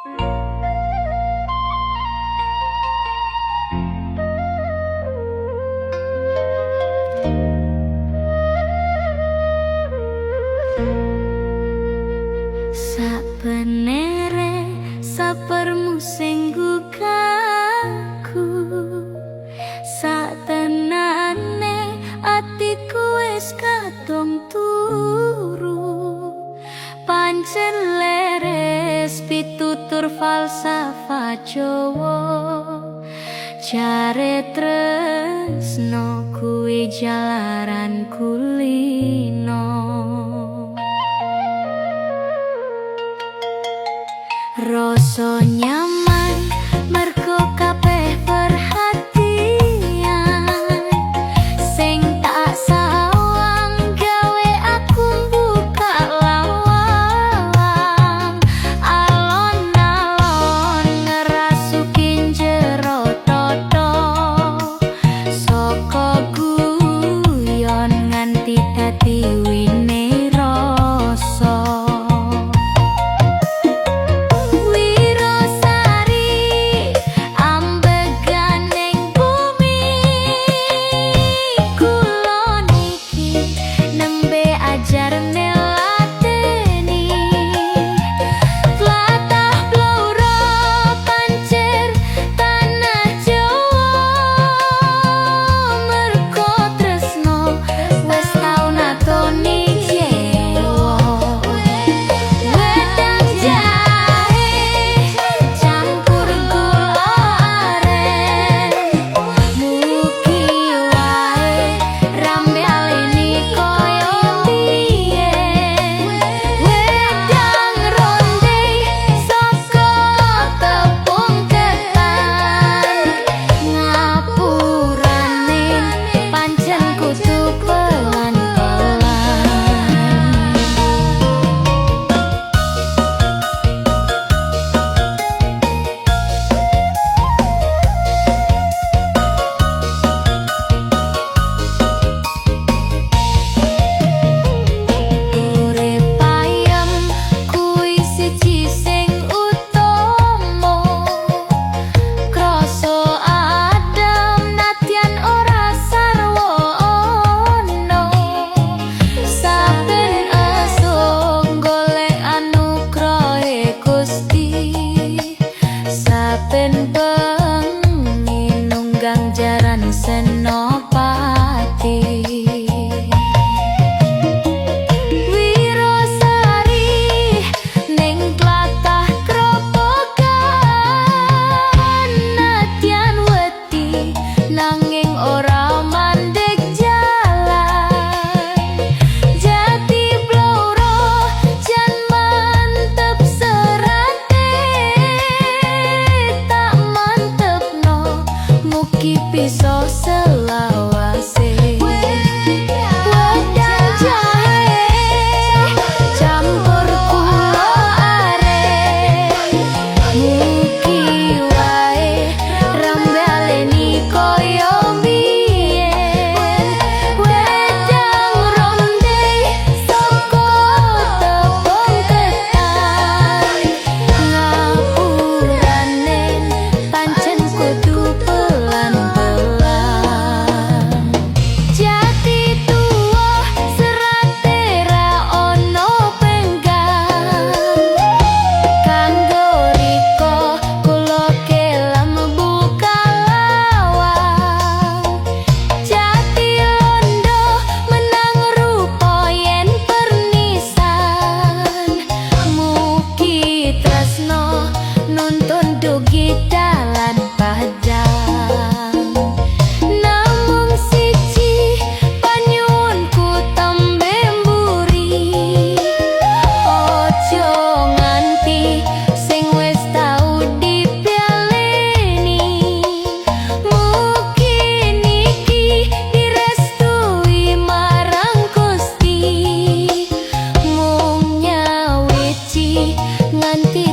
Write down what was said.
Sapenere sapermu sing gugahku, satenane atiku wis kadung turu. Pancen leres pitutur falsafah Jawa, jare tresno kuwi jalaran kulino. Rasa nyaman mergo kabeh perhatian sing tak sawang gawe aku buka lawang. Alon-alon ngerasuki jero toto, saka guyon nganti dadi wine rasa. Wirosari ambeganing bumi, kula niki nembe ajar nelateni. Tlatah Blora pancen tanah Jawa, mergo tresno wis tau natoni jewa. Wedang jahe campur gula aren, mugi wae rambe aleni koyo biyen. Wedang ronde saka tepung ketan, ngapurane pancen kudu pelan-pelan. Urip ayem kuwi siji sing utama, krasa adem nadyan ora sarwa ana. Saben esuk golek anugrahe Gusti, saben bengi nunggang jaran Senopati. Wirosari ning tlatah Grobogan, nadyan wedi nanging ora mandek jalan. Jati Blora jan mantep serate, tak mantepno mugi bisa selawase. Wedang jahe campur gula aren, mugi wae rambe aleni koyo biyen. Wedang ronde saka tepung ketan, ngapurane pancen kudu pelan-pelan. Jati tuwa serate ra ono penggal, kanggo rika kula kelem buka lawang. Jati londo menang rupa yen pernisan, mugi tresno nuntun dugi dalan padang. Namung siji panyuwunku tembe mburi, ojo nganti sing wis tau dibaleni. Mugi niki direstui marang Gusti, mung nyawiji nganti